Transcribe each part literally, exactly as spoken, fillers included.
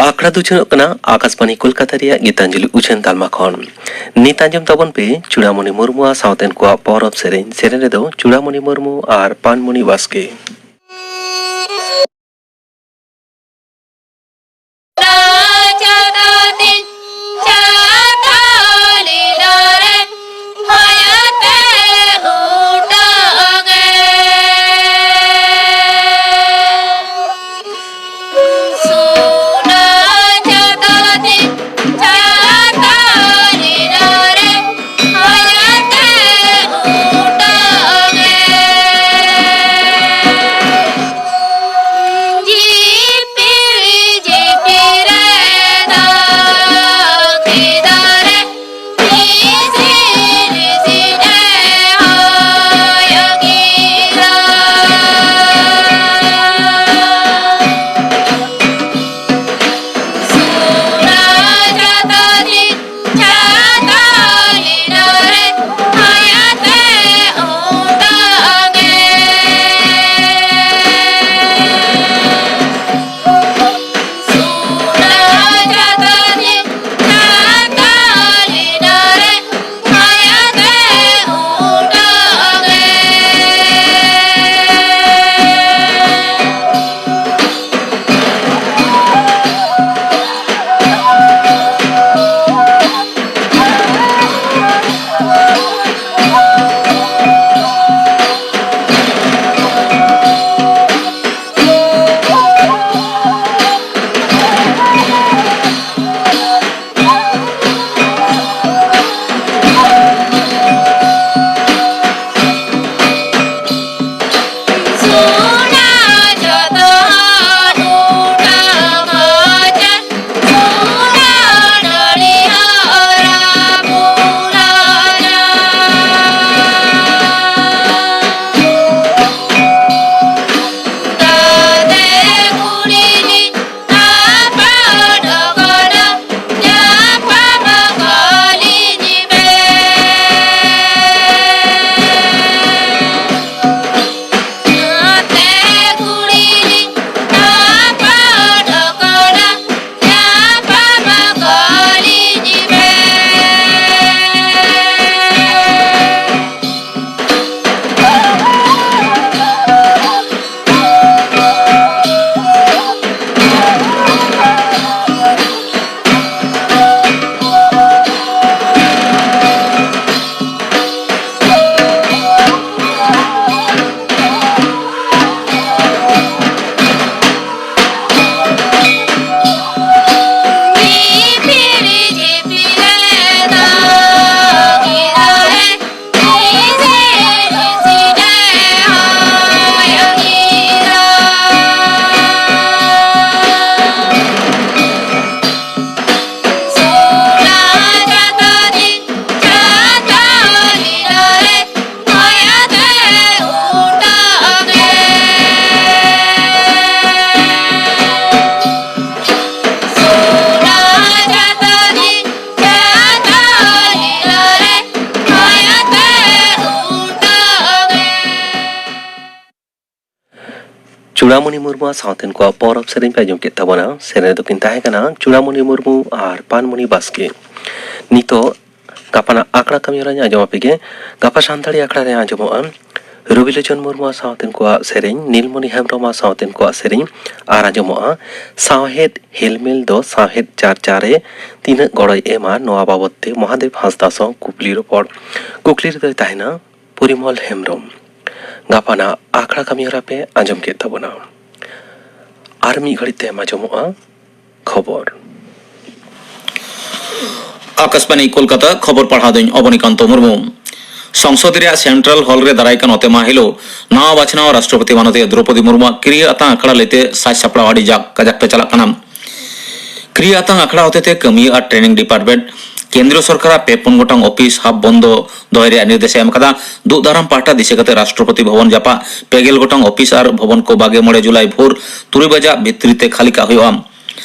ᱟᱠᱷᱲᱟ ᱫᱚ ᱩᱪᱷᱟᱹᱱᱚᱜ ᱠᱟᱱᱟ ᱟᱠᱟᱥᱵᱟᱬᱤ ᱠᱳᱞᱠᱟᱛᱟ ᱨᱮᱭᱟᱜ ᱜᱤᱛᱟᱧᱡᱚᱞᱤ ᱩᱪᱷᱟᱹᱱ ᱛᱟᱞᱢᱟ ᱠᱷᱚᱱ᱾ ᱱᱤᱛ ᱟᱸᱡᱚᱢ ᱛᱟᱵᱚᱱ ᱯᱮ ᱪᱩᱲᱟᱢᱚᱱᱤ ᱢᱩᱨᱢᱩᱣᱟᱜ ᱥᱟᱶᱛᱮᱱ ᱠᱚᱣᱟᱜ ᱯᱚᱨᱚᱵᱽ ᱥᱮᱨᱮᱧ᱾ ᱥᱮᱨᱮᱧ ᱨᱮᱫᱚ ᱪᱩᱲᱟᱢᱚᱱᱤ ᱢᱩᱨᱢᱩ ᱟᱨ ᱯᱟᱱᱢᱩᱱᱤ ᱵᱟᱥᱠᱮ᱾ ᱪᱩᱲᱟᱢᱚᱱᱤ ᱢᱩᱨᱢᱩ ᱥᱟᱶᱛᱮᱱ ᱠᱚᱣᱟᱜ ᱯᱚᱨᱚᱵᱽ ᱥᱮᱨᱮᱧ ᱯᱮ ᱟᱸᱡᱚᱢ ᱠᱮᱫ ᱛᱟᱵᱚᱱᱟ᱾ ᱥᱮᱨᱮᱧ ᱫᱚᱠᱤᱱ ᱛᱟᱦᱮᱸ ᱠᱟᱱᱟ ᱪᱩᱲᱟᱢᱚᱱᱤ ᱢᱩᱨᱢᱩ ᱟᱨ ᱯᱟᱱᱢᱚᱱᱤ ᱵᱟᱥᱠᱮ᱾ ᱱᱤᱛᱚᱜ ᱜᱟᱯᱟᱱᱟᱜ ᱟᱠᱷᱲᱟ ᱠᱟᱹᱢᱤ ᱦᱚᱨᱟᱧ ᱟᱸᱡᱚᱢ ᱟᱯᱮ ᱜᱮ᱾ ᱜᱟᱯᱟ ᱥᱟᱱᱛᱟᱲᱤ ᱟᱠᱷᱲᱟ ᱨᱮ ᱟᱸᱡᱚᱢᱚᱜᱼᱟ ᱨᱚᱵᱤᱞᱳᱪᱚᱱ ᱢᱩᱨᱢᱩ ᱥᱟᱶᱛᱮᱱ ᱠᱚᱣᱟᱜ ᱥᱮᱨᱮᱧ, ᱱᱤᱞᱢᱚᱱᱤ ᱦᱮᱢᱵᱨᱚᱢ ᱥᱟᱶᱛᱮᱱ ᱠᱚᱣᱟᱜ ᱥᱮᱨᱮᱧ, ᱟᱨ ᱟᱸᱡᱚᱢᱚᱜᱼᱟ ᱥᱟᱶᱦᱮᱫ ᱦᱮᱞᱢᱮᱞ ᱫᱚ ᱥᱟᱶᱦᱮᱫ ᱪᱟᱨᱪᱟ ᱨᱮ ᱛᱤᱱᱟᱹᱜ ᱜᱚᱲᱚᱭ ᱮᱢᱟ, ᱱᱚᱣᱟ ᱵᱟᱵᱚᱛ ᱛᱮ ᱢᱚᱦᱟᱫᱮᱵ ᱦᱟᱸᱥᱫᱟ ᱥᱟᱶ ᱠᱩᱠᱞᱤ ᱨᱚᱯᱚᱲ᱾ ᱠᱩᱠᱞᱤ ᱨᱮᱫᱚᱭ ᱛᱟᱦᱮᱱᱟ ᱯᱚᱨᱤᱢᱚᱞ ᱦᱮᱢᱵᱨᱚᱢ᱾ ᱜᱟᱯᱟᱱᱟᱜ ᱟᱠᱷᱲᱟ ᱠᱟᱹᱢᱤ ᱦᱚᱨᱟ ᱯᱮ ᱟᱸᱡᱚᱢ ᱠᱮᱫ ᱛᱟᱵᱚᱱᱟ᱾ ᱟᱨ ᱢᱤᱫ ᱜᱷᱟᱹᱲᱤᱡ ᱛᱟᱭᱚᱢ ᱟᱸᱡᱚᱢᱚᱜᱼᱟ ᱠᱷᱚᱵᱚᱨ᱾ ᱟᱠᱟᱥᱵᱟᱱᱤ ᱠᱳᱞᱠᱟᱛᱟ, ᱠᱷᱚᱵᱚᱨ ᱯᱟᱲᱦᱟᱣ ᱫᱚᱧ ᱚᱵᱚᱱᱤᱠᱟᱱᱛᱚ ᱢᱩᱨᱢᱩ᱾ ᱥᱚᱝᱥᱚᱫ ᱨᱮᱭᱟᱜ ᱥᱮᱱᱴᱨᱟᱞ ᱦᱚᱞ ᱨᱮ ᱫᱟᱨᱟᱭ ᱠᱟᱱ ᱚᱛᱮ ᱢᱟᱦᱟ ᱦᱤᱞᱳᱜ ᱱᱟᱣᱟ ᱵᱟᱪᱷᱱᱟᱣ ᱨᱟᱥᱴᱨᱚᱯᱚᱛᱤ ᱢᱟᱱᱚᱛᱤᱭᱟᱹ ᱫᱨᱚᱯᱚᱫᱤ ᱢᱩᱨᱢᱩᱣᱟᱜ ᱠᱤᱨᱤᱭᱟᱹ ᱟᱛᱟᱝ ᱟᱠᱷᱲᱟ ᱞᱟᱹᱭᱛᱮ ᱥᱟᱡᱽ ᱥᱟᱯᱲᱟᱣ ᱟᱹᱰᱤ ᱡᱟᱠ ᱠᱟᱡᱟᱠ ᱛᱮ ᱪᱟᱞᱟᱜ ᱠᱟᱱᱟ᱾ ᱠᱨᱤᱭᱟᱹ ᱟᱛᱟᱝ ᱟᱠᱷᱲᱟ ᱦᱚᱛᱮᱛᱮ ᱠᱟᱹᱢᱤᱭᱟᱹ ᱟᱨ ᱴᱨᱮᱱᱤᱝ ᱰᱤᱯᱟᱨᱴᱢᱮᱱᱴ, ᱠᱮᱱᱫᱨᱤᱭᱚ ᱥᱚᱨᱠᱟᱨᱟᱜ ᱯᱮ ᱯᱩᱱ ᱜᱚᱴᱟᱝ ᱚᱯᱷᱤᱥ ᱦᱟᱯ ᱵᱚᱱᱫᱚ ᱫᱚᱦᱚᱭ ᱨᱮᱭᱟᱜ ᱱᱤᱨᱫᱮᱥ ᱮ ᱮᱢ ᱟᱠᱟᱫᱟ᱾ ᱫᱩᱜ ᱫᱟᱨᱟᱢ ᱯᱟᱦᱴᱟ ᱫᱤᱥᱟᱹ ᱠᱟᱛᱮ ᱨᱟᱥᱴᱨᱚᱯᱚᱛᱤ ᱵᱷᱚᱵᱚᱱ ᱡᱟᱯᱟᱜ ᱯᱮ ᱜᱮᱞ ᱜᱚᱴᱟᱝ ᱚᱯᱷᱤᱥ ᱟᱨ ᱵᱷᱚᱵᱚᱱ ᱠᱚ ᱵᱟᱜᱮ ᱢᱚᱬᱮ ᱡᱩᱞᱟᱭ ᱵᱷᱳᱨ ᱛᱩᱨᱩᱭ ᱵᱟᱡᱟᱜ ᱵᱷᱤᱛᱨᱤ ᱛᱮ ᱠᱷᱟᱹᱞᱤ ᱠᱟᱜ ᱦᱩᱭᱩᱜᱼᱟ᱾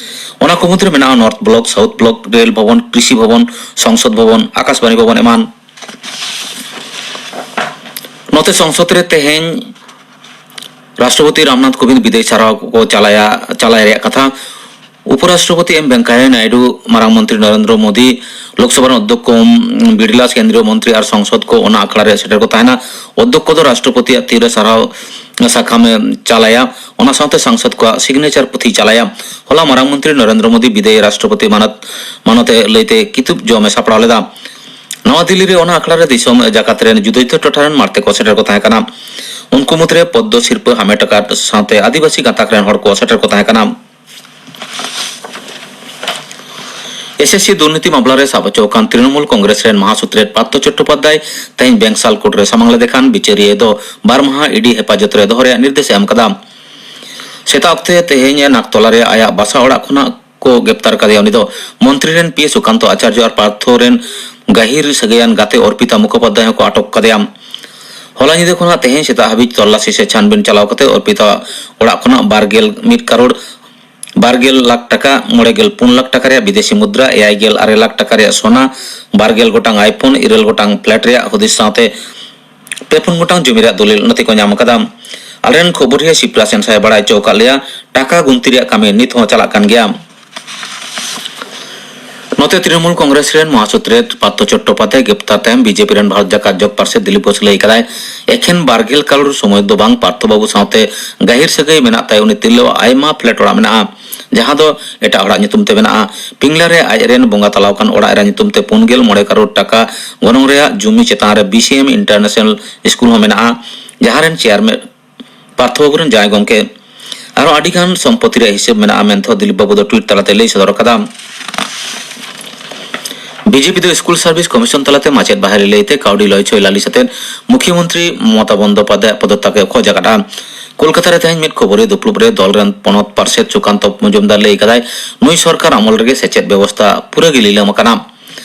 ᱚᱱᱟ ᱠᱚ ᱢᱩᱫᱽᱨᱮ ᱢᱮᱱᱟᱜᱼᱟ north block, south block, rail Bhavan, Krishi Bhavan, ᱥᱚᱝᱥᱚᱫ ᱵᱷᱚᱵᱚᱱ, ᱟᱠᱟᱥᱵᱟᱬᱤ ᱵᱷᱚᱵᱚᱱ ᱮᱢᱟᱱ᱾ ᱱᱚᱛᱮ ᱥᱚᱝᱥᱚᱫ ᱨᱮ ᱛᱮᱦᱮᱧ ᱨᱟᱥᱴᱨᱚᱯᱚᱛᱤ ᱨᱟᱢᱱᱟᱛᱷ ᱠᱳᱵᱤᱱᱫ ᱵᱤᱫᱟᱹᱭ ᱥᱟᱨᱦᱟᱣ ᱠᱚ ᱪᱟᱞᱟᱭᱟ, ᱪᱟᱞᱟᱭ ᱨᱮᱭᱟᱜ ᱠᱟᱛᱷᱟ᱾ ᱩᱯᱚᱨᱟᱥᱴᱨᱚᱯᱚᱛᱤ ᱮᱢ ᱵᱮᱝᱠᱟᱭᱟ ᱱᱟᱭᱰᱩ, ᱢᱟᱨᱟᱝ ᱢᱚᱱᱛᱨᱤ ᱱᱚᱨᱮᱱᱫᱨᱚ ᱢᱳᱫᱤ, ᱞᱳᱠᱥᱚᱵᱷᱟ ᱨᱮᱱ ᱚᱫᱽᱫᱷᱚᱠᱠᱷᱚ ᱳᱢ ᱵᱤᱨᱞᱟ, ᱠᱮᱱᱫᱨᱤᱭᱚ ᱢᱚᱱᱛᱨᱤ ᱟᱨ ᱥᱚᱝᱥᱚᱫ ᱠᱚ ᱚᱱᱟ ᱟᱠᱷᱲᱟ ᱨᱮ ᱥᱮᱴᱮᱨ ᱠᱚ ᱛᱟᱦᱮᱱᱟ᱾ ᱚᱫᱽᱫᱷᱚᱠᱠᱷᱚ ᱫᱚ ᱨᱟᱥᱴᱨᱚᱯᱚᱛᱤᱭᱟᱜ ᱛᱤᱨᱮ ᱥᱟᱨᱦᱟᱣ ᱥᱟᱠᱟᱢ ᱮ ᱪᱟᱞᱟᱭᱟ, ᱚᱱᱟ ᱥᱟᱶᱛᱮ ᱥᱟᱝᱥᱚᱫ ᱠᱚᱣᱟᱜ ᱥᱤᱜᱽᱱᱮᱪᱟᱨ ᱯᱩᱛᱷᱤ ᱪᱟᱞᱟᱭᱟ᱾ ᱦᱚᱞᱟ ᱢᱟᱨᱟᱝ ᱢᱚᱱᱛᱨᱤ ᱱᱚᱨᱮᱱᱫᱨᱚ ᱢᱳᱫᱤ ᱵᱤᱫᱟᱹᱭ ᱨᱟᱥᱴᱨᱚᱯᱚᱛᱤ ᱢᱟᱱᱚᱛ, ᱢᱟᱱᱚᱛ ᱮ ᱞᱟᱹᱭᱛᱮ ᱠᱤᱛᱟᱹᱵ ᱡᱚᱢ ᱮ ᱥᱟᱯᱲᱟᱣ ᱞᱮᱫᱟ᱾ ᱱᱟᱣᱟ ᱫᱤᱞᱞᱤ ᱨᱮ ᱚᱱᱟ ᱟᱠᱷᱲᱟ ᱨᱮ ᱫᱤᱥᱚᱢ ᱡᱟᱠᱟᱛ ᱨᱮᱱ ᱡᱩᱫᱟᱹ ᱡᱩᱫᱟᱹ ᱴᱚᱴᱷᱟ ᱨᱮᱱ ᱢᱟᱨᱛᱮ ᱠᱚ ᱥᱮᱴᱮᱨ ᱠᱚ ᱛᱟᱦᱮᱸ ᱠᱟᱱᱟ᱾ ᱩᱱᱠᱩ ᱢᱩᱫᱽᱨᱮ ᱯᱚᱫᱽᱫᱚ ᱥᱤᱨᱯᱟᱹ ᱦᱟᱢᱮᱴ ᱟᱠᱟᱫ ᱥᱟᱶᱛᱮ ᱟᱹᱫᱤᱵᱟᱹᱥᱤ ᱜᱟᱸᱛᱟᱠ ᱨᱮᱱ ᱦᱚᱲ ᱠᱚ ᱥᱮᱴᱮᱨ ᱠᱚ ᱛᱟᱦᱮᱸ ᱠᱟᱱᱟ᱾ ᱮᱥᱮᱥᱥᱤ ᱫᱩᱨᱱᱤᱛᱤ ᱢᱟᱢᱞᱟ ᱨᱮ ᱥᱟᱵ ᱦᱚᱪᱚ ᱟᱠᱟᱱ ᱛᱨᱤᱱᱚᱢᱩᱞ ᱠᱚᱝᱜᱨᱮᱥ ᱨᱮᱱ ᱢᱟᱦᱟᱥᱩᱛᱨᱮᱛ ᱯᱟᱨᱛᱷᱚ ᱪᱚᱴᱴᱳᱯᱟᱫᱽᱫᱟᱭ ᱛᱮᱦᱮᱧ ᱵᱮᱝᱥᱟᱞ ᱠᱳᱨᱴ ᱨᱮ ᱥᱟᱢᱟᱝ ᱞᱮᱫᱮ ᱠᱷᱟᱱ ᱵᱤᱪᱟᱹᱨᱤᱭᱟᱹ ᱫᱚ ᱵᱟᱨ ᱢᱟᱦᱟ ᱤᱰᱤ ᱦᱮᱯᱟᱡᱚᱛ ᱨᱮ ᱫᱚᱦᱚ ᱨᱮᱭᱟᱜ ᱱᱤᱨᱫᱮᱥ ᱮ ᱮᱢ ᱟᱠᱟᱫᱟ᱾ ᱥᱮᱛᱟᱜ ᱚᱠᱛᱮ ᱛᱮᱦᱮᱧ ᱱᱟᱠᱛᱚᱞᱟ ᱨᱮ ᱟᱭᱟᱜ ᱵᱟᱥᱟ ᱚᱲᱟᱜ ᱠᱷᱚᱱᱟᱜ ᱠᱚ ᱜᱨᱮᱯᱛᱟᱨ ᱠᱟᱫᱮᱭᱟ᱾ ᱩᱱᱤ ᱫᱚ ᱢᱚᱱᱛᱨᱤ ᱨᱮᱱ ᱯᱤ ᱥᱩᱠᱟᱱᱛᱚ ᱟᱪᱟᱨᱡᱚ ᱟᱨ ᱯᱟᱨᱛᱷᱚ ᱨᱮᱱ ᱜᱟᱹᱦᱤᱨ ᱥᱟᱹᱜᱟᱹᱭᱟᱱ ᱜᱟᱛᱮ ᱚᱨᱯᱤᱛᱟ ᱢᱩᱠᱷᱳᱯᱟᱫᱽᱫᱷᱟᱭ ᱦᱚᱸᱠᱚ ᱟᱴᱚᱠ ᱠᱟᱫᱮᱭᱟ᱾ ᱦᱚᱞᱟ ᱧᱤᱫᱟᱹ ᱠᱷᱚᱱᱟᱜ ᱛᱮᱦᱮᱧ ᱥᱮᱛᱟᱜ ᱦᱟᱹᱵᱤᱡ ᱛᱚᱞᱞᱟᱥᱤ ᱥᱮ ᱪᱷᱟᱱᱵᱤᱱ ᱪᱟᱞᱟᱣ ᱠᱟᱛᱮ ᱚᱨᱯᱤᱛᱟ ᱚᱲᱟᱜ ᱠᱷᱚᱱᱟᱜ ᱵᱟᱨ ᱜᱮᱞ ᱢᱤᱫ ᱠᱟᱨᱳᱲ ᱵᱟᱨ ᱜᱮᱞ ᱞᱟᱠᱷ ᱴᱟᱠᱟ, ᱢᱚᱬᱮ ᱜᱮᱞ ᱯᱩᱱ ᱞᱟᱠᱷ ᱴᱟᱠᱟ ᱨᱮᱭᱟᱜ ᱵᱤᱫᱮᱥᱤ ᱢᱩᱫᱽᱨᱟ, ᱮᱭᱟᱭ ᱜᱮᱞ ᱟᱨᱮ ᱞᱟᱠᱷ ᱴᱟᱠᱟ ᱨᱮᱭᱟᱜ ᱥᱚᱱᱟ, ᱵᱟᱨ ᱜᱮᱞ ᱜᱚᱴᱟᱝ ᱟᱭᱯᱷᱳᱱ, ᱤᱨᱟᱹᱞ ᱜᱚᱴᱟᱝ ᱯᱷᱞᱮᱴ ᱨᱮᱭᱟᱜ ᱦᱩᱫᱤᱥ ᱥᱟᱶᱛᱮ ᱯᱮ ᱯᱩᱱ ᱜᱚᱴᱟᱝ ᱡᱚᱢᱤ ᱨᱮᱭᱟᱜ ᱫᱚᱞᱤᱞ ᱱᱚᱛᱮ ᱠᱚ ᱧᱟᱢ ᱟᱠᱟᱫᱟ᱾ ᱟᱞᱮᱨᱮᱱ ᱠᱷᱚᱵᱚᱨᱤᱭᱟᱹ ᱥᱤᱯᱨᱟ ᱥᱮᱱᱥᱟᱭ ᱵᱟᱲᱟᱭ ᱦᱚᱪᱚ ᱟᱠᱟᱫ ᱞᱮᱭᱟ, ᱴᱟᱠᱟ ᱜᱩᱱᱛᱤ ᱨᱮᱭᱟᱜ ᱠᱟᱹᱢᱤ ᱱᱤᱛ ᱦᱚᱸ ᱪᱟᱞᱟᱜ ᱠᱟᱱ ᱜᱮᱭᱟ᱾ ᱱᱚᱛᱮ ᱛᱨᱤᱱᱢᱩᱞ ᱠᱚᱝᱜᱨᱮᱥ ᱨᱮᱱ ᱢᱚᱦᱟᱥᱩᱛᱨᱮᱛ ᱯᱟᱨᱛᱷᱚ ᱪᱚᱴᱴᱳᱯᱟᱫᱷᱭᱟᱭ ᱜᱨᱮᱯᱛᱟᱨ ᱛᱟᱭᱚᱢ ᱵᱤᱡᱮᱯᱤ ᱨᱮᱱ ᱵᱷᱟᱨᱚᱛ ᱡᱟᱠᱟᱛ ᱡᱚᱜᱽ ᱯᱟᱨᱥᱮᱛ ᱫᱤᱞᱤᱯ ᱜᱷᱳᱥ ᱞᱟᱹᱭ ᱠᱟᱫᱟᱭ, ᱮᱠᱷᱮᱱ ᱵᱟᱨᱜᱮᱞ ᱠᱟᱨᱳᱲ ᱥᱚᱢᱚᱭ ᱫᱚ ᱵᱟᱝ, ᱯᱟᱨᱛᱷᱚ ᱵᱟᱹᱵᱩ ᱥᱟᱶᱛᱮ ᱜᱟᱹᱦᱤᱨ ᱥᱟᱹᱜᱟᱹᱭ ᱢᱮᱱᱟᱜ ᱛᱟᱭ ᱩᱱᱤ ᱛᱤᱨᱞᱟᱹᱣᱟᱜ ᱟᱭᱢᱟ ᱯᱷᱞᱮᱴ ᱚᱲᱟᱜ ᱢᱮᱱᱟᱜᱼᱟ, ᱡᱟᱦᱟᱸ ᱫᱚ ᱮᱴᱟᱜ ᱦᱚᱲᱟᱜ ᱧᱩᱛᱩᱢ ᱛᱮ ᱢᱮᱱᱟᱜᱼᱟ᱾ ᱯᱤᱝᱞᱟ ᱨᱮ ᱟᱡ ᱨᱮᱱ ᱵᱚᱸᱜᱟ ᱛᱟᱞᱟᱣ ᱟᱠᱟᱱ ᱚᱲᱟᱜ ᱮᱨᱟ ᱧᱩᱛᱩᱢ ᱛᱮ ᱯᱩᱱ ᱜᱮᱞ ᱢᱚᱬᱮ ᱠᱟᱨᱳᱲ ᱴᱟᱠᱟ ᱜᱚᱱᱚᱝ ᱨᱮᱭᱟᱜ ᱡᱩᱢᱤ ᱪᱮᱛᱟᱱ ᱨᱮ ᱵᱤ ᱥᱤ ᱮᱢ ᱤᱱᱴᱟᱨᱱᱮᱥᱱᱟᱞ ᱥᱠᱩᱞ ᱦᱚᱸ ᱢᱮᱱᱟᱜᱼᱟ, ᱡᱟᱦᱟᱸ ᱨᱮᱱ ᱪᱮᱭᱟᱨᱢᱮᱱ ᱯᱟᱨᱛᱷᱚ ᱵᱟᱹᱵᱩ ᱨᱮᱱ ᱡᱟᱶᱟᱭ ᱜᱚᱢᱠᱮ᱾ ᱟᱨᱦᱚᱸ ᱟᱹᱰᱤ ᱜᱟᱱ ᱥᱚᱢᱯᱚᱛᱤ ᱨᱮᱭᱟᱜ ᱦᱤᱥᱟᱹᱵ ᱢᱮᱱᱟᱜᱼᱟ ᱢᱮᱱᱛᱮ ᱫᱤᱞᱤᱯ ᱵᱟᱹᱵᱩ ᱫᱚ ᱴᱩᱭᱤᱴ ᱛᱟᱞᱟᱛᱮ ᱞᱟᱹᱭ ᱥᱚᱫᱚᱨ ᱟᱠᱟᱫᱟ᱾ ᱵᱤᱡᱮᱯᱤ ᱫᱚ ᱥᱠᱩᱞ ᱥᱟᱨᱵᱷᱤᱥ ᱠᱚᱢᱤᱥᱚᱱ ᱛᱟᱞᱟᱛᱮ ᱢᱟᱪᱮᱫ ᱵᱟᱦᱨᱮ ᱞᱟᱹᱭᱛᱮ ᱠᱟᱹᱣᱰᱤ ᱞᱚᱭᱪᱷᱚᱭ ᱞᱟᱹᱞᱤᱥ ᱟᱛᱮ ᱢᱩᱠᱷᱭᱚᱢᱚᱱᱛᱨᱤ ᱢᱚᱢᱚᱛᱟ ᱵᱚᱱᱫᱚᱯᱟᱫᱷᱭᱟᱭ ᱯᱚᱫᱚᱛᱛᱟᱜ ᱮ ᱠᱷᱚᱡ ᱟᱠᱟᱫᱼᱟ᱾ ᱠᱳᱞᱠᱟᱛᱟ ᱨᱮ ᱛᱮᱦᱮᱧ ᱢᱤᱫ ᱠᱷᱚᱵᱚᱨᱤᱭᱟᱹ ᱫᱩᱯᱲᱩᱵ ᱨᱮ ᱫᱚᱞ ᱨᱮᱱ ᱯᱚᱱᱚᱛ ᱯᱟᱨᱥᱮᱛ ᱥᱩᱠᱟᱱᱛᱚ ᱢᱚᱡᱩᱢᱫᱟᱨ ᱞᱟᱹᱭ ᱟᱠᱟᱫᱟᱭ, ᱱᱩᱭ ᱥᱚᱨᱠᱟᱨ ᱟᱢᱚᱞ ᱨᱮᱜᱮ ᱥᱮᱪᱮᱫ ᱵᱮᱵᱚᱥᱛᱷᱟ ᱯᱩᱨᱟᱹ ᱜᱮ ᱞᱤᱞᱟᱹᱢ ᱟᱠᱟᱱᱟ᱾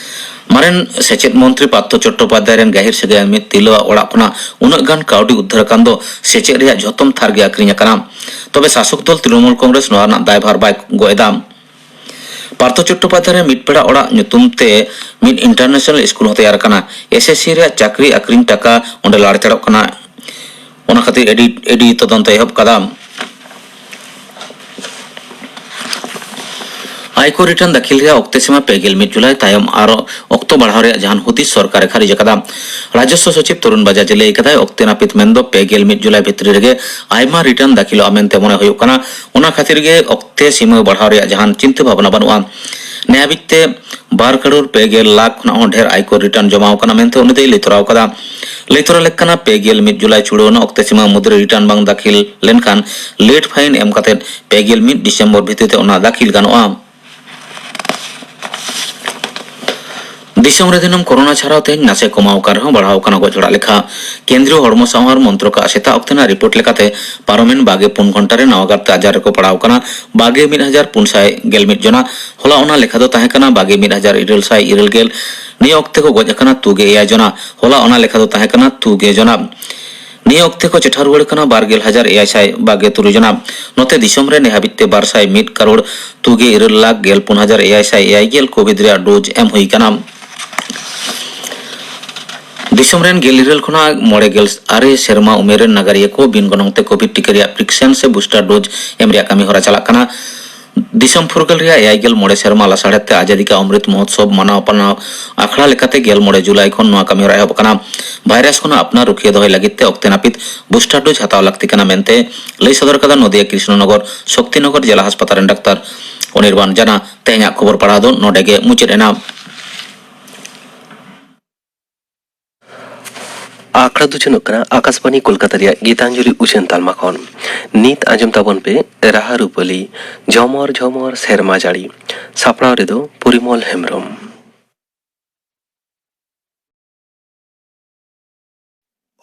ᱢᱟᱨᱮᱱ ᱥᱮᱪᱮᱫ ᱢᱚᱱᱛᱨᱤ ᱯᱟᱨᱛᱷᱚ ᱪᱚᱴᱴᱳᱯᱟᱫᱷᱭᱟᱭ ᱨᱮᱱ ᱜᱟᱹᱦᱤᱨ ᱥᱟᱹᱜᱟᱹᱭᱟᱱ ᱢᱤᱫ ᱛᱤᱨᱞᱟᱹᱣᱟᱜ ᱚᱲᱟᱜ ᱠᱷᱚᱱᱟᱜ ᱩᱱᱟᱹᱜ ᱜᱟᱱ ᱠᱟᱹᱣᱰᱤ ᱩᱫᱽᱫᱷᱟᱹᱨ ᱟᱠᱟᱱ ᱫᱚ ᱥᱮᱪᱮᱫ ᱨᱮᱭᱟᱜ ᱡᱷᱚᱛᱚᱢ ᱛᱷᱟᱨ ᱜᱮ ᱟᱹᱠᱷᱨᱤᱧ ᱟᱠᱟᱱᱟ᱾ ᱛᱚᱵᱮ ᱥᱟᱥᱚᱠ ᱫᱚᱞ ᱛᱨᱤᱱᱢᱩᱞ ᱠᱚᱝᱜᱨᱮᱥ ᱱᱚᱣᱟ ᱨᱮᱱᱟᱜ ᱫᱟᱭᱵᱷᱟᱨ ᱵᱟᱭ ᱜᱚᱜ ᱮᱫᱟ᱾ ᱯᱟᱨᱛᱷᱚ ᱪᱚᱴᱴᱳᱯᱟᱫᱷᱭᱟᱭ ᱨᱮ ᱢᱤᱫ ᱯᱮᱲᱟ ᱚᱲᱟᱜ ᱧᱩᱛᱩᱢ ᱛᱮ ᱢᱤᱫ ᱤᱱᱴᱟᱨᱱᱮᱥᱱᱟᱞ ᱥᱠᱩᱞ ᱦᱚᱸ ᱛᱮᱭᱟᱨ ᱟᱠᱟᱱᱟ᱾ ᱮᱥ ᱮᱥ ᱥᱤ ᱨᱮᱭᱟᱜ ᱪᱟᱹᱠᱨᱤ ᱟᱹᱠᱷᱨᱤᱧ ᱴᱟᱠᱟ ᱚᱸᱰᱮ ᱞᱟᱲᱪᱟᱲᱚᱜ ᱠᱟᱱᱟ᱾ ᱚᱱᱟ ᱠᱷᱟᱹᱛᱤᱨ ᱮᱰᱤ, ᱮᱰᱤ ᱛᱚᱫᱚᱱᱛᱚ ᱮᱦᱚᱵ ᱠᱟᱫᱟ᱾ ᱟᱭᱠᱚᱨ ᱨᱤᱴᱟᱨᱱ ᱫᱟᱹᱠᱷᱤᱞ ᱨᱮᱭᱟᱜ ᱚᱠᱛᱮ ᱥᱤᱢᱟ ᱯᱮ ᱜᱮᱞ ᱢᱤᱫ ᱡᱩᱞᱟᱭ ᱛᱟᱭᱚᱢ ᱟᱨ ᱚᱠᱛᱚ ᱵᱟᱲᱦᱟᱣ ᱨᱮᱭᱟᱜ ᱡᱟᱦᱟᱱ ᱦᱩᱫᱤᱥ ᱥᱚᱨᱠᱟᱨ ᱮ ᱠᱷᱟᱨᱤᱡ ᱟᱠᱟᱫᱟ᱾ ᱨᱟᱡᱚᱥᱣᱚ ᱥᱚᱪᱤᱵᱽ ᱛᱚᱨᱩᱱ ᱵᱟᱡᱟᱡᱽ ᱮ ᱞᱟᱹᱭ ᱟᱠᱟᱫᱟ, ᱚᱠᱛᱮ ᱱᱟᱹᱯᱤᱛ ᱢᱮᱱᱫᱚ ᱯᱮ ᱜᱮᱞ ᱢᱤᱫ ᱡᱩᱞᱟᱭ ᱵᱷᱤᱛᱨᱤ ᱨᱮᱜᱮ ᱟᱭᱢᱟ ᱨᱤᱴᱟᱨᱱ ᱫᱟᱹᱠᱷᱤᱞᱚᱜᱼᱟ ᱢᱮᱱᱛᱮ ᱢᱚᱱᱮ ᱦᱩᱭᱩᱜ ᱠᱟᱱᱟ᱾ ᱚᱱᱟ ᱠᱷᱟᱹᱛᱤᱨ ᱜᱮ ᱚᱠᱛᱮ ᱥᱤᱢᱟᱹ ᱵᱟᱲᱦᱟᱣ ᱨᱮᱭᱟᱜ ᱡᱟᱦᱟᱱ ᱪᱤᱱᱛᱟᱹ ᱵᱷᱟᱵᱽᱱᱟ ᱵᱟᱹᱱᱩᱜᱼᱟ᱾ ᱱᱮ ᱦᱟᱹᱵᱤᱡ ᱛᱮ ᱵᱟᱨ ᱠᱟᱨᱳᱲ ᱯᱮ ᱜᱮᱞ ᱞᱟᱠᱷ ᱠᱷᱚᱱᱟᱜ ᱦᱚᱸ ᱰᱷᱮᱨ ᱟᱭᱠᱚᱨ ᱨᱤᱴᱟᱨᱱ ᱡᱚᱢᱟ ᱟᱠᱟᱱᱟ ᱢᱮᱱᱛᱮ ᱩᱱᱤ ᱫᱚᱭ ᱞᱟᱹᱭ ᱛᱚᱨᱟᱣ ᱟᱠᱟᱫᱟ᱾ ᱞᱟᱹᱭ ᱛᱚᱨᱟ ᱞᱮᱠ ᱠᱟᱱᱟ, ᱯᱮ ᱜᱮᱞ ᱢᱤᱫ ᱡᱩᱞᱟᱭ ᱪᱷᱩᱲᱟᱹᱣ ᱨᱮᱱᱟᱜ ᱚᱠᱛᱮ ᱥᱤᱢᱟᱹ ᱢᱩᱫᱽᱨᱮ ᱨᱤᱴᱟᱨᱱ ᱵᱟᱝ ᱫᱟᱹᱠᱷᱤᱞ ᱞᱮᱱᱠᱷᱟᱱ ᱞᱮᱴ ᱯᱷᱟᱭᱤᱱ ᱮᱢ ᱠᱟᱛᱮ ᱯᱮ ᱜᱮᱞ ᱢᱤᱫ ᱰᱤᱥᱮᱢᱵᱚᱨ ᱵᱷᱤᱛᱤᱨ ᱛᱮ ᱚᱱᱟ ᱫᱟᱹᱠᱷᱤᱞ ᱜᱟᱱᱚᱜᱼᱟ᱾ ᱫᱤᱥᱚᱢ ᱨᱮ ᱫᱤᱱᱟᱹᱢ ᱠᱳᱨᱳᱱᱟ ᱪᱷᱟᱲᱟᱣ ᱛᱮᱦᱮᱧ ᱱᱟᱥᱮ ᱠᱚᱢᱟᱣ ᱟᱠᱟᱱ ᱨᱮᱦᱚᱸ ᱵᱟᱲᱦᱟᱣ ᱟᱠᱟᱱᱟ ᱜᱚᱡ ᱦᱚᱲᱟᱜ ᱞᱮᱠᱷᱟ᱾ ᱠᱮᱱᱫᱨᱤᱭᱚ ᱦᱚᱲᱢᱚ ᱥᱟᱶᱟᱨ ᱢᱚᱱᱛᱨᱚᱠᱟᱜ ᱥᱮᱛᱟᱜ ᱚᱠᱛᱮᱱᱟᱜ ᱨᱤᱯᱳᱨᱴ ᱞᱮᱠᱟᱛᱮ ᱯᱟᱨᱚᱢᱮᱱ ᱵᱟᱜᱮ ᱯᱩᱱ ᱜᱷᱚᱱᱴᱟ ᱨᱮ ᱱᱟᱣᱟ ᱠᱟᱨᱛᱮ ᱟᱡᱟᱨ ᱨᱮᱠᱚ ᱯᱟᱲᱟᱣ ᱟᱠᱟᱱᱟ ᱵᱟᱜᱮ ᱢᱤᱫ ᱦᱟᱡᱟᱨ ᱯᱩᱱ ᱥᱟᱭ ᱜᱮᱞ ᱢᱤᱫ ᱡᱚᱱᱟ᱾ ᱦᱚᱞᱟ ᱚᱱᱟ ᱞᱮᱠᱷᱟ ᱫᱚ ᱛᱟᱦᱮᱸ ᱠᱟᱱᱟ ᱵᱟᱜᱮ ᱢᱤᱫ ᱦᱟᱡᱟᱨ ᱤᱨᱟᱹᱞ ᱥᱟᱭ ᱤᱨᱟᱹᱞ ᱜᱮᱞ᱾ ᱱᱤᱭᱟᱹ ᱚᱠᱛᱮ ᱠᱚ ᱜᱚᱡ ᱟᱠᱟᱱᱟ ᱛᱩᱜᱮ ᱮᱭᱟᱭ ᱡᱚᱱᱟ᱾ ᱦᱚᱞᱟ ᱚᱱᱟ ᱞᱮᱠᱷᱟ ᱫᱚ ᱛᱟᱦᱮᱸ ᱠᱟᱱᱟ ᱛᱩᱜᱮ ᱡᱚᱱᱟ᱾ ᱱᱤᱭᱟᱹ ᱚᱠᱛᱮ ᱠᱚ ᱪᱮᱴᱷᱟ ᱨᱩᱣᱟᱹᱲ ᱠᱟᱱᱟ ᱵᱟᱨ ᱜᱮᱞ ᱦᱟᱡᱟᱨ ᱮᱭᱟᱭ ᱥᱟᱭ ᱵᱟᱜᱮ ᱛᱩᱨᱩᱭ ᱡᱚᱱᱟ᱾ ᱱᱚᱛᱮ ᱫᱤᱥᱚᱢ ᱨᱮ ᱱᱮ ᱦᱟᱹᱵᱤᱡ ᱛᱮ ᱵᱟᱨ ᱥᱟᱭ ᱢᱤᱫ ᱠᱟᱨᱳᱲ ᱛᱩᱜᱮ ᱤᱨᱟᱹᱞ ᱞᱟᱠᱷ ᱜᱮᱞ ᱯᱩᱱ ᱦᱟᱡᱟᱨ ᱮᱭᱟᱭ ᱥᱟᱭ ᱮᱭᱟᱭ ᱜᱮᱞ ᱠᱳᱵᱷᱤᱰ ᱨᱮᱭᱟᱜ ᱰᱳᱡᱽ ᱮᱢ ᱦᱩᱭ ᱠᱟᱱᱟ᱾ ᱫᱤᱥᱚᱢ ᱨᱮᱱ ᱜᱮᱞ ᱤᱨᱟᱹᱞ ᱠᱷᱚᱱᱟᱜ ᱢᱚᱬᱮ ᱜᱮᱞ ᱟᱨᱮ ᱥᱮᱨᱢᱟ ᱩᱢᱮᱨ ᱨᱮᱱ ᱱᱟᱜᱟᱨᱤᱭᱟᱹ ᱠᱚ ᱵᱤᱱ ᱜᱚᱱᱚᱝ ᱛᱮ ᱠᱳᱵᱷᱤᱰ ᱴᱤᱠᱟᱹ ᱨᱮᱭᱟᱜ ᱯᱨᱤᱠᱥᱮᱱ ᱥᱮ ᱵᱩᱥᱴᱟᱨ ᱰᱳᱡᱽ ᱮᱢ ᱨᱮᱭᱟᱜ ᱠᱟᱹᱢᱤ ᱦᱚᱨᱟ ᱪᱟᱞᱟᱜ ᱠᱟᱱᱟ᱾ ᱫᱤᱥᱚᱢ ᱯᱷᱩᱨᱜᱟᱹᱞ ᱨᱮᱭᱟᱜ ᱮᱭᱟᱭ ᱜᱮᱞ ᱢᱚᱬᱮ ᱥᱮᱨᱢᱟ ᱞᱟᱥᱟᱲᱦᱮᱫ ᱛᱮ ᱟᱡᱟᱫᱤ ᱠᱟ ᱚᱢᱨᱤᱛ ᱢᱚᱦᱳᱛᱥᱚᱵ ᱢᱟᱱᱟᱣ ᱯᱟᱱᱟᱣ ᱟᱠᱷᱲᱟ ᱞᱮᱠᱟᱛᱮ ᱜᱮᱞ ᱢᱚᱬᱮ ᱡᱩᱞᱟᱭ ᱠᱷᱚᱱ ᱱᱚᱣᱟ ᱠᱟᱹᱢᱤ ᱦᱚᱨᱟ ᱮᱦᱚᱵ ᱟᱠᱟᱱᱟ᱾ ᱵᱷᱟᱭᱨᱟᱥ ᱠᱷᱚᱱᱟᱜ ᱟᱯᱱᱟᱨ ᱨᱩᱠᱷᱤᱭᱟᱹ ᱫᱚᱦᱚᱭ ᱞᱟᱹᱜᱤᱫ ᱛᱮ ᱚᱠᱛᱮ ᱱᱟᱹᱯᱤᱛ ᱵᱩᱥᱴᱟᱨ ᱰᱳᱡᱽ ᱦᱟᱛᱟᱣ ᱞᱟᱹᱠᱛᱤ ᱠᱟᱱᱟ ᱢᱮᱱᱛᱮ ᱞᱟᱹᱭ ᱥᱚᱫᱚᱨ ᱠᱟᱫᱟ ᱱᱚᱫᱤᱭᱟ ᱠᱨᱤᱥᱱᱚᱱᱚᱜᱚᱨ ᱥᱚᱠᱛᱤᱱᱚᱜᱚᱨ ᱡᱮᱞᱟ ᱦᱟᱥᱯᱟᱛᱟᱞ ᱨᱮᱱ ᱰᱟᱠᱛᱟᱨ ᱚᱱᱤᱨᱵᱟᱱ ᱡᱟᱱᱟ᱾ ᱛᱮᱦᱮᱧᱟᱜ ᱠᱷᱚᱵᱚᱨ ᱯᱟᱲᱦᱟᱣ ᱫᱚ ᱱᱚᱰᱮ ᱜᱮ ᱢᱩᱪᱟᱹᱫ ᱮᱱᱟ᱾ ᱟᱠᱷᱲᱟ ᱫᱚ ᱪᱚᱱᱚᱜ ᱠᱟᱱᱟ ᱟᱠᱟᱥᱵᱟᱱᱤ ᱠᱳᱞᱠᱟᱛᱟ ᱨᱮᱭᱟᱜ ᱜᱤᱛᱟᱧᱡᱚᱞᱤ ᱩᱪᱷᱟᱹᱱ ᱛᱟᱞᱢᱟ ᱠᱷᱚᱱ᱾ ᱱᱤᱛ ᱟᱸᱡᱚᱢ ᱛᱟᱵᱚᱱ ᱯᱮ ᱨᱟᱦᱟ ᱨᱩᱯᱟᱹᱞᱤ, ᱡᱷᱚᱢᱚᱨ ᱡᱷᱚᱢᱚᱨ ᱥᱮᱨᱢᱟ ᱡᱟᱹᱲᱤ᱾ ᱥᱟᱯᱲᱟᱣ ᱨᱮᱫᱚ ᱯᱚᱨᱤᱢᱚᱞ ᱦᱮᱢᱵᱨᱚᱢ᱾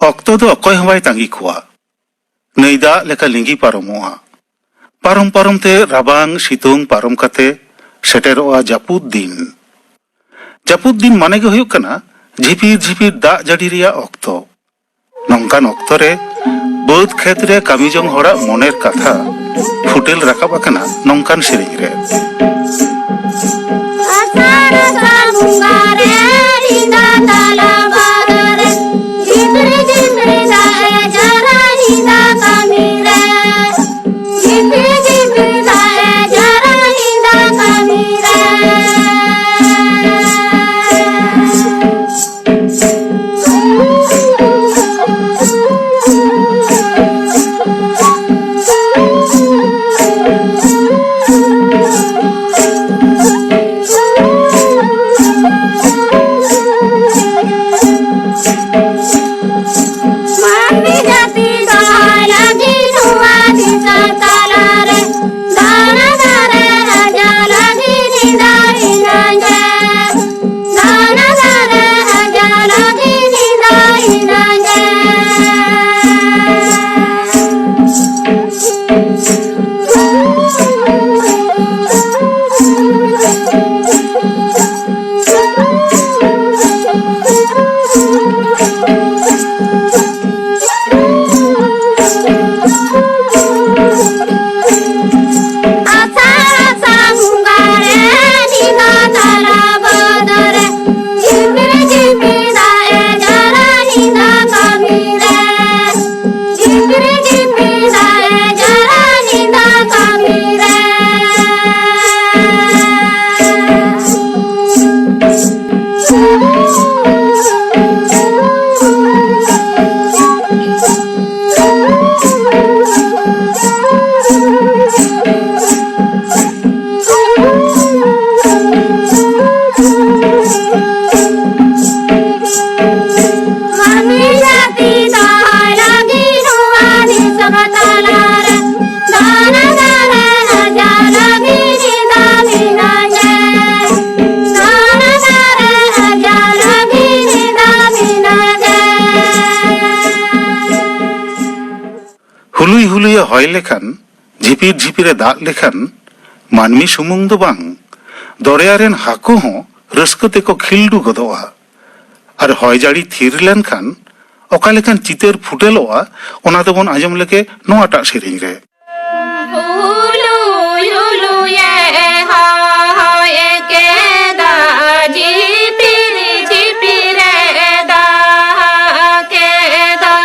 ᱚᱠᱛᱚ ᱫᱚ ᱚᱠᱚᱭ ᱦᱚᱸ ᱵᱟᱭ ᱛᱟᱺᱜᱤ ᱠᱚᱣᱟ᱾ ᱱᱟᱹᱭ ᱫᱟᱜ ᱞᱮᱠᱟ ᱞᱤᱸᱜᱤ ᱯᱟᱨᱚᱢᱚᱜᱼᱟ᱾ ᱯᱟᱨᱚᱢ ᱯᱟᱨᱚᱢ ᱛᱮ ᱨᱟᱵᱟᱝ ᱥᱤᱛᱩᱝ ᱯᱟᱨᱚᱢ ᱠᱟᱛᱮ ᱥᱮᱴᱮᱨᱚᱜᱼᱟ ᱡᱟᱹᱯᱩᱫ ᱫᱤᱱ᱾ ᱡᱟᱹᱯᱩᱫ ᱫᱤᱱ ᱢᱟᱱᱮ ᱜᱮ ᱦᱩᱭᱩᱜ ᱠᱟᱱᱟ ᱡᱷᱤᱯᱤᱨ ᱡᱷᱤᱯᱤᱨ ᱫᱟᱜ ᱡᱟᱹᱲᱤ ᱨᱮᱭᱟᱜ ᱚᱠᱛᱚ᱾ ᱱᱚᱝᱠᱟᱱ ᱚᱠᱛᱚ ᱨᱮ ᱵᱟᱹᱫᱽ ᱠᱷᱮᱛ ᱨᱮ ᱠᱟᱹᱢᱤ ᱡᱚᱝ ᱦᱚᱲᱟᱜ ᱢᱚᱱᱮᱨ ᱠᱟᱛᱷᱟ ᱯᱷᱩᱴᱮᱞ ᱨᱟᱠᱟᱵ ᱟᱠᱟᱱᱟ ᱱᱚᱝᱠᱟᱱ ᱥᱮᱨᱮᱧ ᱨᱮ᱾ ᱟᱥᱟᱲ ᱟᱥᱟᱲ ᱵᱚᱸᱜᱟ ᱨᱮ ᱨᱤᱸᱫᱟ ᱛᱟᱞᱟ ᱵᱟᱜᱟ ᱨᱮ, ᱡᱷᱤᱯᱤᱨ ᱡᱷᱤᱯᱤᱨ ᱫᱟᱜ ᱮ ᱡᱚᱨᱚ ᱨᱤᱸᱫᱟ ᱠᱟᱹᱢᱤ ᱨᱮ᱾ ᱡᱷᱤᱯᱤᱨ ᱡᱷᱤᱯᱤᱨ ᱫᱟᱜ ᱮ ᱡᱚᱨᱚ ᱨᱤᱸᱫᱟ ᱠᱟᱹᱢᱤ ᱨᱮ᱾ ᱦᱩᱞᱩᱭ ᱦᱩᱞᱩᱭᱮ ᱦᱚᱭ ᱞᱮᱠᱷᱟᱱ, ᱡᱷᱤᱯᱤᱨ ᱡᱷᱤᱯᱤᱨᱮ ᱫᱟᱜ ᱞᱮᱠᱷᱟᱱ, ᱢᱟᱹᱱᱢᱤ ᱥᱩᱢᱩᱝ ᱫᱚ ᱵᱟᱝ, ᱫᱚᱨᱭᱟ ᱨᱮᱱ ᱦᱟᱹᱠᱩ ᱦᱚᱸ ᱨᱟᱹᱥᱠᱟᱹ ᱛᱮᱠᱚ ᱠᱷᱤᱞᱰᱩ ᱜᱚᱫᱚᱜᱼᱟ᱾ ᱟᱨ ᱦᱚᱭ ᱡᱟᱹᱲᱤ ᱛᱷᱤᱨ ᱞᱮᱱᱠᱷᱟᱱ ᱚᱠᱟ ᱞᱮᱠᱟᱱ ᱪᱤᱛᱟᱹᱨ ᱯᱷᱩᱴᱮᱞᱚᱜᱼᱟ, ᱚᱱᱟ ᱫᱚᱵᱚᱱ ᱟᱸᱡᱚᱢ ᱞᱮᱜᱮ ᱱᱚᱣᱟᱴᱟᱜ ᱥᱮᱨᱮᱧ ᱨᱮ᱾ ᱦᱩᱞᱩᱭ ᱦᱩᱞᱩᱭᱮ ᱦᱚᱭ ᱠᱮᱫᱟ, ᱡᱷᱤᱯᱤᱨ ᱡᱷᱤᱯᱤᱨᱮ ᱫᱟᱜ ᱠᱮᱫᱟ᱾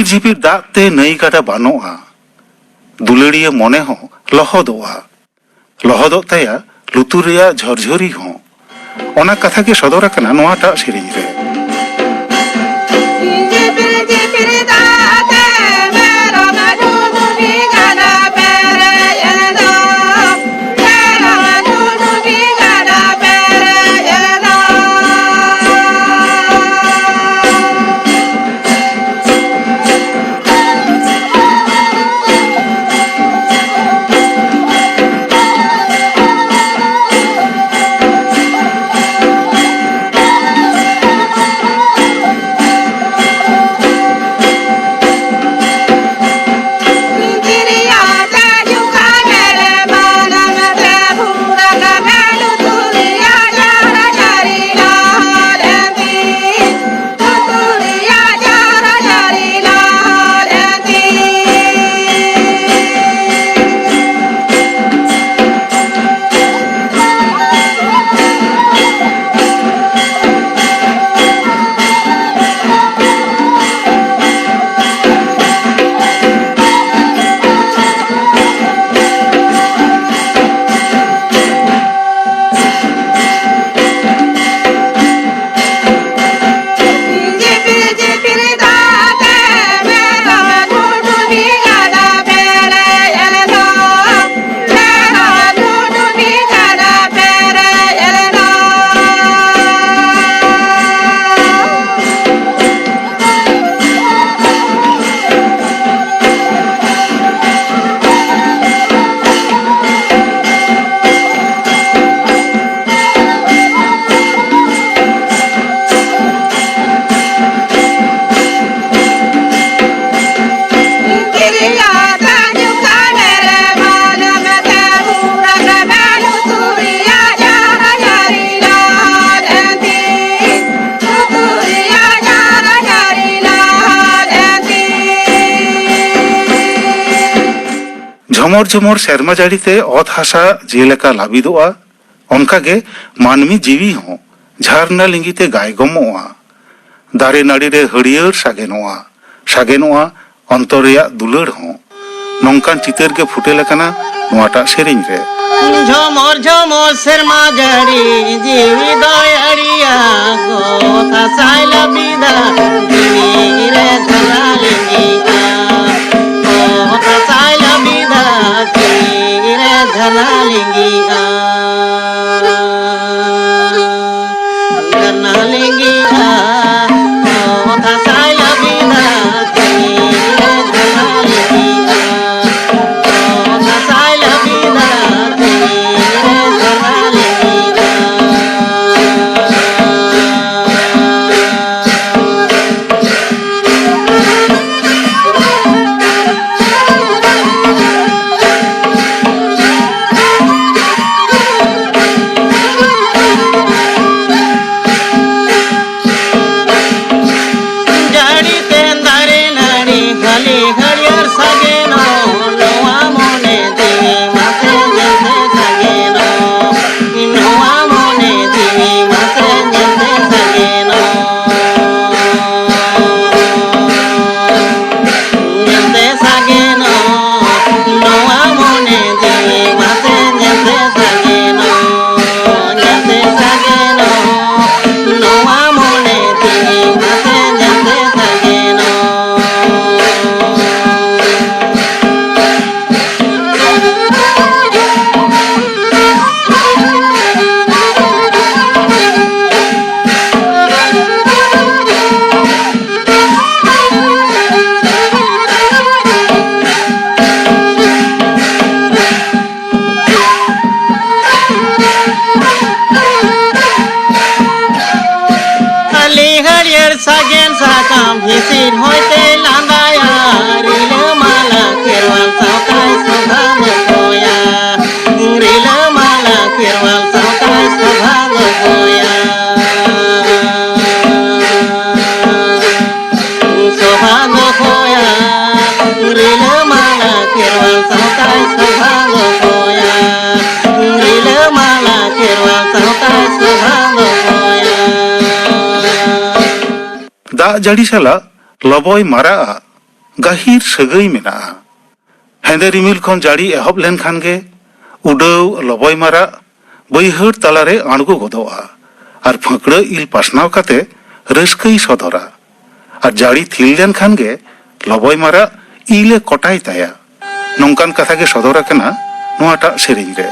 ᱡᱷᱤᱯᱤᱨ ᱫᱟᱜ ᱛᱮ ᱱᱟᱹᱭ ᱜᱟᱰᱟ ᱵᱟᱱᱚᱜᱼᱟ, ᱫᱩᱞᱟᱹᱲᱤᱭᱟᱹ ᱢᱚᱱᱮ ᱦᱚᱸ ᱞᱚᱦᱚᱫᱚᱜᱼᱟ᱾ ᱞᱚᱦᱚᱫᱚᱜ ᱛᱟᱭᱟ ᱞᱩᱛᱩᱨ ᱨᱮᱭᱟᱜ ᱡᱷᱚᱨᱡᱷᱚᱨᱤ ᱦᱚᱸ᱾ ᱚᱱᱟ ᱠᱟᱛᱷᱟ ᱜᱮ ᱥᱚᱫᱚᱨ ᱟᱠᱟᱱᱟ ᱱᱚᱣᱟᱴᱟᱜ ᱥᱮᱨᱮᱧ ᱨᱮ᱾ ᱡᱷᱚᱢᱚᱨ ᱡᱷᱚᱢᱚᱨ ᱥᱮᱨᱢᱟ ᱡᱟᱹᱲᱤ ᱛᱮ ᱚᱛ ᱦᱟᱥᱟ ᱡᱮᱞᱮᱠᱟ ᱞᱟᱹᱵᱤᱫᱚᱜᱼᱟ, ᱚᱱᱠᱟᱜᱮ ᱢᱟᱹᱱᱢᱤ ᱡᱤᱣᱤ ᱦᱚᱸ ᱡᱷᱟᱨᱱᱟ ᱞᱤᱸᱜᱤ ᱛᱮ ᱜᱟᱭᱜᱚᱢᱚᱜᱼᱟ᱾ ᱫᱟᱨᱮ ᱱᱟᱹᱲᱤ ᱨᱮ ᱦᱟᱹᱨᱭᱟᱹᱲ ᱥᱟᱜᱮᱱᱚᱜᱼᱟ᱾ ᱥᱟᱜᱮᱱᱚᱜᱼᱟ ᱚᱱᱛᱚᱨ ᱨᱮᱭᱟᱜ ᱫᱩᱞᱟᱹᱲ ᱦᱚᱸ᱾ ᱱᱚᱝᱠᱟᱱ ᱪᱤᱛᱟᱹᱨ ᱜᱮ ᱯᱷᱩᱴᱮᱞ ᱟᱠᱟᱱᱟ ᱱᱚᱣᱟᱴᱟᱜ ᱥᱮᱨᱮᱧ ᱨᱮ᱾ ᱡᱷᱚᱢᱚᱨ ᱡᱷᱚᱢᱚᱨ ᱥᱮᱨᱢᱟ ᱡᱟᱹᱲᱤ ᱡᱤᱣᱤ ᱫᱚᱭ ᱟᱹᱲᱤᱭᱟ, ᱜᱚ ᱫᱟᱸᱥᱟᱭ ᱞᱟᱹᱵᱤᱫᱟ ᱡᱤᱣᱤ ᱨᱮ ᱡᱷᱟᱞᱟ ᱞᱤᱸᱜᱤᱜᱼᱟ᱾ ᱜᱚ ᱫᱟᱸᱥᱟᱭ ᱞᱟᱹᱵᱤᱫᱟ ᱡᱤᱣᱤ ᱨᱮ ᱡᱷᱟᱞᱟ ᱞᱤᱸᱜᱤᱜᱼᱟ᱾ ᱡᱷᱟᱞᱟ ᱞᱤᱸᱜᱤᱜᱼᱟ, ᱜᱚ ᱫᱟᱸᱥᱟᱭ ᱞᱟᱹᱵᱤᱫᱟ ᱡᱤᱣᱤ ᱨᱮ ᱡᱷᱟᱞᱟ ᱞᱤᱸᱜᱤᱜᱼᱟ᱾ ᱡᱟᱹᱲᱤ ᱛᱮ ᱫᱟᱨᱮ ᱱᱟᱹᱲᱤ ᱦᱟᱹᱞᱤ ᱦᱟᱹᱨᱭᱟᱹᱲ ᱥᱟᱜᱮᱱᱚᱜ, ᱱᱚᱣᱟ ᱢᱚᱱᱮ ᱡᱤᱣᱤ ᱢᱟᱥᱮ ᱧᱮᱞᱛᱮ ᱥᱟᱜᱮᱱᱚᱜ, ᱱᱚᱣᱟ ᱢᱚᱱᱮ ᱡᱤᱣᱤ ᱢᱟᱥᱮ ᱧᱮᱞᱛᱮ ᱥᱟᱜᱮᱱᱚᱜ, ᱧᱮᱞᱛᱮ ᱥᱟᱜᱮᱱᱚᱜ, ᱱᱚᱣᱟ ᱢᱚᱱᱮ ᱡᱤᱣᱤ ᱢᱟᱥᱮ ᱧᱮᱞᱛᱮ ᱥᱟᱜᱮᱱᱚᱜ, ᱧᱮᱞᱛᱮ ᱥᱟᱜᱮᱱᱚᱜ, ᱱᱚᱣᱟ ᱢᱚᱱᱮ ᱡᱤᱣᱤ ᱢᱟᱥᱮ ᱧᱮᱞᱛᱮ ᱥᱟᱜᱮᱱᱚᱜ᱾ ᱦᱟᱹᱞᱤ ᱦᱟᱹᱨᱭᱟᱹᱲ ᱥᱟᱜᱮᱱ ᱥᱟᱠᱟᱢ ᱦᱤᱸᱥᱤᱫ ᱦᱚᱭᱛᱮ ᱞᱟᱸᱫᱟᱭᱟ, ᱨᱤᱞᱟᱹᱢᱟᱞᱟ ᱠᱷᱮᱨᱣᱟᱞ ᱥᱟᱶᱛᱟᱭ ᱥᱚᱵᱷᱟ ᱫᱚᱦᱚᱭᱟ, ᱨᱤᱞᱟᱹᱢᱟᱞᱟ ᱠᱷᱮᱨᱣᱟᱞ ᱥᱟᱶᱛᱟᱭ ᱥᱚᱵᱷᱟ ᱫᱚᱦᱚᱭᱟ᱾ ᱥᱚᱵᱷᱟ ᱫᱚᱦᱚᱭᱟ, ᱨᱤᱞᱟᱹᱢᱟᱞᱟ ᱠᱷᱮᱨᱣᱟᱞ ᱥᱟᱶᱛᱟᱭ ᱥᱚᱵᱷᱟ ᱫᱚᱦᱚᱭᱟ, ᱨᱤᱞᱟᱹᱢᱟᱞᱟ ᱠᱷᱮᱨᱣᱟᱞ ᱥᱟᱶᱛᱟᱭ ᱥᱚᱵᱷᱟ ᱫᱚᱦᱚᱭᱟ᱾ ᱫᱟᱜ ᱡᱟᱹᱲᱤ ᱥᱟᱞᱟᱜ ᱞᱚᱵᱚᱭ ᱢᱟᱨᱟᱜ ᱟᱜ ᱜᱟᱹᱦᱤᱨ ᱥᱟᱹᱜᱟᱹᱭ ᱢᱮᱱᱟᱜᱼᱟ᱾ ᱦᱮᱸᱫᱮ ᱨᱤᱢᱤᱞ ᱠᱷᱚᱱ ᱡᱟᱹᱲᱤ ᱮᱦᱚᱵ ᱞᱮᱱᱠᱷᱟᱱ ᱜᱮ ᱩᱰᱟᱹᱣ ᱞᱚᱵᱚᱭ ᱢᱟᱨᱟᱜ ᱵᱟᱹᱭᱦᱟᱹᱲ ᱛᱟᱞᱟᱨᱮ ᱟᱬᱜᱚ ᱜᱚᱫᱚᱜᱼᱟ ᱟᱨ ᱯᱷᱟᱹᱠᱲᱟᱹ ᱤᱞ ᱯᱟᱥᱱᱟᱣ ᱠᱟᱛᱮ ᱨᱟᱹᱥᱠᱟᱹᱭ ᱥᱚᱫᱚᱨᱟ᱾ ᱟᱨ ᱡᱟᱹᱲᱤ ᱛᱷᱤᱨ ᱞᱮᱱᱠᱷᱟᱱ ᱜᱮ ᱞᱚᱵᱚᱭ ᱢᱟᱨᱟᱜ ᱤᱞ ᱮ ᱠᱚᱴᱟᱭ ᱛᱟᱭᱟ᱾ ᱱᱚᱝᱠᱟᱱ ᱠᱟᱛᱷᱟ ᱜᱮ ᱥᱚᱫᱚᱨ ᱟᱠᱟᱱᱟ ᱱᱚᱣᱟᱴᱟᱜ ᱥᱮᱨᱮᱧ ᱨᱮ᱾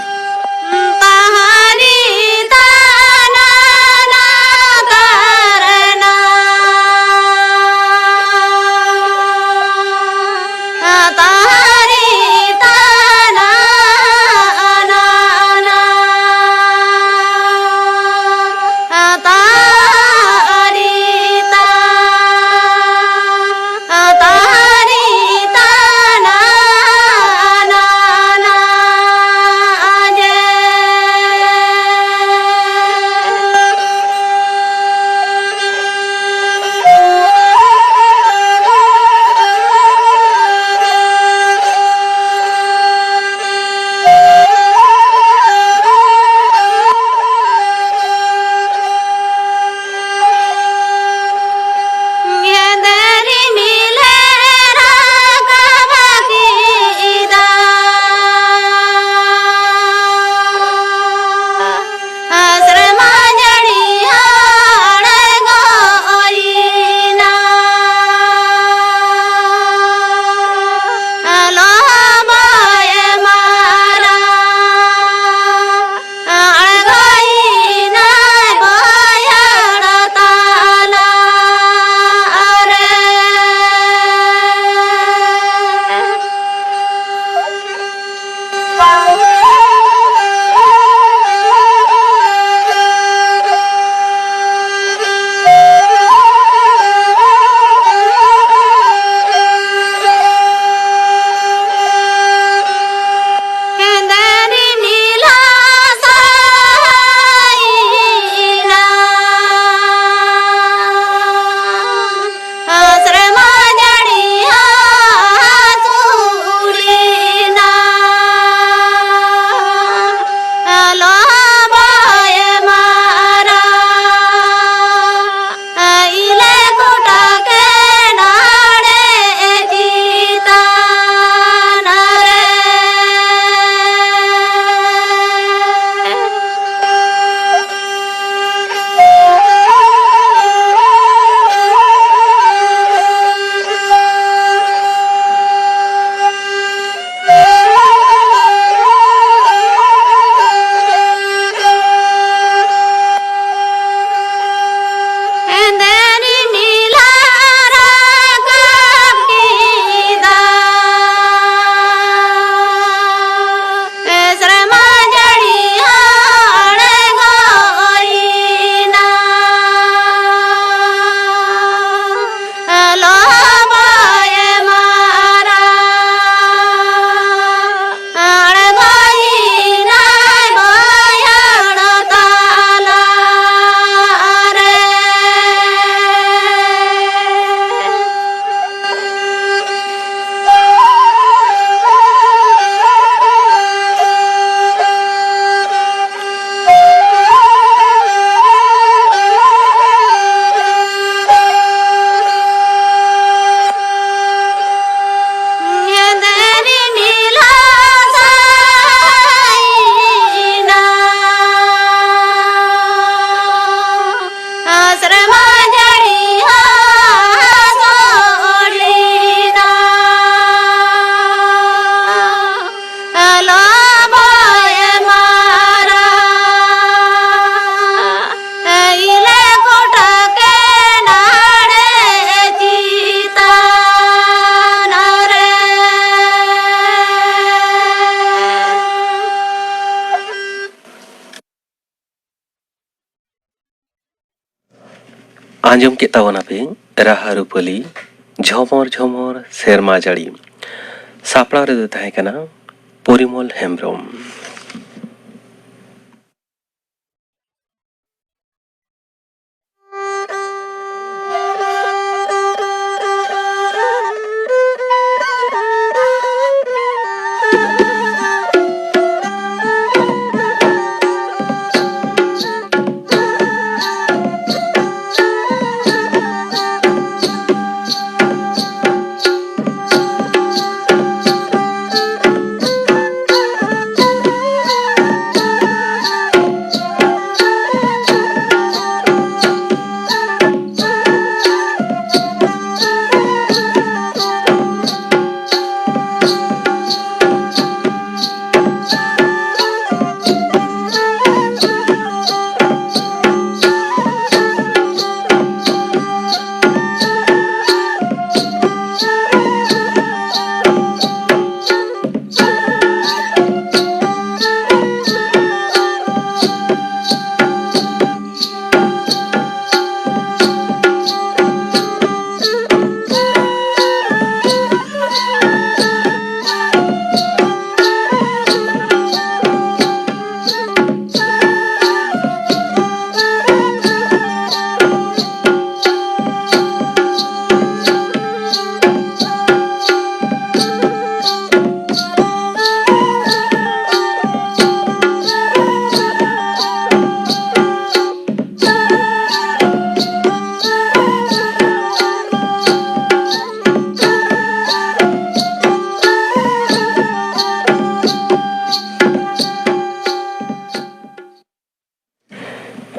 ᱟᱸᱡᱚᱢ ᱠᱮᱫ ᱛᱟᱵᱚᱱᱟᱯᱮ ᱨᱟᱦᱟ ᱨᱩᱯᱟᱹᱞᱤ, ᱡᱷᱚᱢᱚᱨ ᱡᱷᱚᱢᱚᱨ ᱥᱮᱨᱢᱟ ᱡᱟᱹᱲᱤ᱾ ᱥᱟᱯᱲᱟᱣ ᱨᱮᱫᱚ ᱛᱟᱦᱮᱸ ᱠᱟᱱᱟ ᱯᱚᱨᱤᱢᱚᱞ ᱦᱮᱢᱵᱨᱚᱢ᱾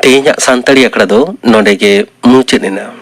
ᱛᱮᱦᱮᱧᱟᱜ ᱥᱟᱱᱛᱟᱲᱤ ᱟᱠᱷᱲᱟ ᱫᱚ ᱱᱚᱰᱮ ᱜᱮ ᱢᱩᱪᱟᱹᱫ ᱮᱱᱟ᱾